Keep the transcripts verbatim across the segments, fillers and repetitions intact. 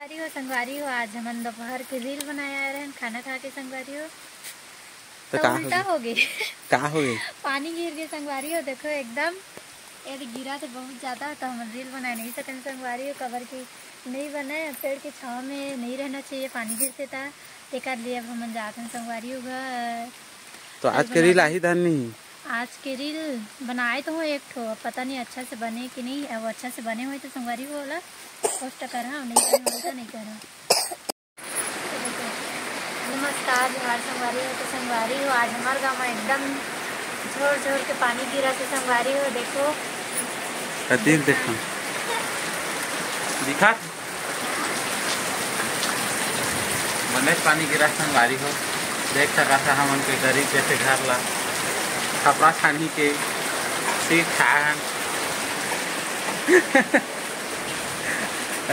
संगवारी हो, संगवारी हो, आज हमन दोपहर के रील बनाए आए रहन खाना खा के संगवारी हो। तो तो का उल्टा होगे? हो गए। का होगे? पानी गिर गए संगवारी हो, देखो एकदम ये गिरा तो बहुत ज्यादा, तो हम रील बनाए नहीं सकन संगवारी हो, कबर की नहीं बने, पेड़ के छाव में नहीं रहना चाहिए, पानी गिरते ता। तेकर लिए अब हमन जात हन संगवारी हो घर। तो आज के रील आही धन नहीं? आज के रील बनाए तो हूँ एक ठो, अब पता नहीं अच्छा से बने कि नहीं। अब अच्छा से बने हुए तो संगवारी हो ओला पोस्ट करहा, नहीं बने हुए तो नहीं करहा। नमस्कार, जोहार संगवारी हो। तो संगवारी हो, आज हमारे गाँव में एकदम झोर झोर के पानी गिरा से संगवारी हो। देखो कतिक देखो। दिखा। बनेच पानी गिरा संगवारी हो। देख सकत ह हमन के गरीब जैसे घर ला कपड़ा छानही के सीट खाए हन।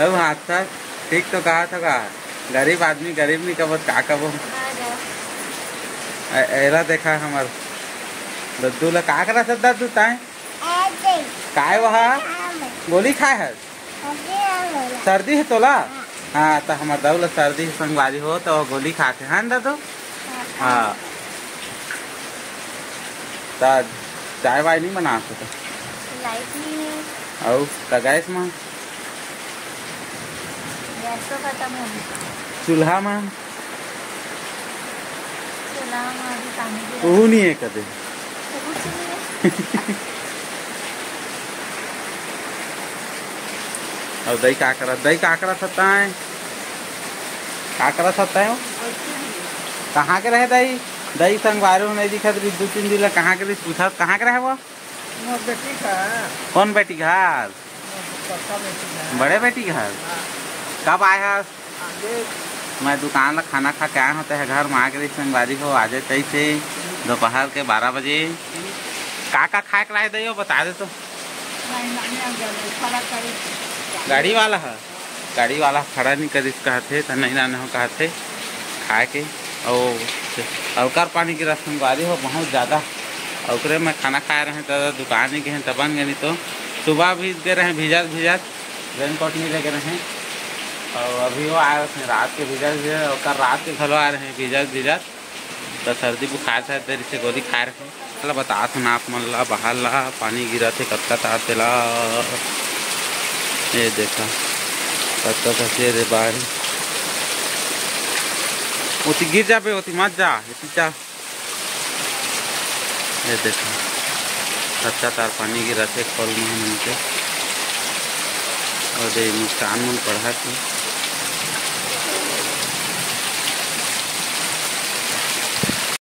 अब हाथ साथ ठीक तो कहा था का? गरीब आदमी गरीब नहीं कबो, का कबो। हाँ गा। ए-, एला देखा हमर दद्दू ला का करा था दद्दू ताए? ऐसे। काय वहा? आम। गोली खाए हस? अरे आम वाला। सर्दी है तोला? हाँ। हाँ, तो हमर दऊ ला सर्दी है संगवारी हो, तो वो गोली खाते हैं ना दद्दू? हाँ। हाँ। तो चाय वाय नहीं बना सकते? लाइट नहीं है। अउ का गैस में? गैस तो खत्म हो गई। चूल्हा में? चूल्हा में अभी पानी गिरा। वो नहीं है कदे। कुछ नहीं है। अउ दई का करत, दई का करत हता है? का करत हता है? कहाँ के रहे दई? दई संगवारी हो नहीं दिखत रही, दो तीन दिन ला कहाँ के रही पूछत, कहाँ के रहे वो? मोर बेटी का। कौन बेटी घर? मोर बड़का बेटी का। बड़े बेटी घर? हाँ। कब आए हस? आगे। मैं दुकान ला खाना खा के आए होते हैं घर में, आके रही संगवारी हो, आज तैसे दोपहर के बारह बजे। का का खाए के लाए दइयो, बता दे तो। नहीं, नहीं, नहीं, नहीं, खड़ा करी। गाड़ी वाला है? गाड़ी वाला खड़ा नहीं करिस कहथे, त नहीं लाने हो कहथे खाए के। अउ अलकर पानी गिरा संगवारी हो बहुत ज़्यादा। अउ ओकरे में खाना खाए रहे त दुकान ही गए त बन गए, नहीं तो सुबह भी गए रहे भीजत भीजत, रेनकोट नहीं लेके रहे। अउ अभी वो आए रहे रात के भीजत भीजत, अउ कल रात के घलो आए रहे भीजत भीजत। त सर्दी बुखार से देरी से गोली खाए रहे। चला बतात हन आप मन ला, बाहर ला पानी गिरत हे, कतका तार तेला। ये देखा, कतका कसे रे बाहर। ओती गिर जाबे, ओती मत जा, एती जा। ये देखा, कतका तार पानी गिरत हे खोल में हमन के। अउ दे नुकसान मन पढ़त हे।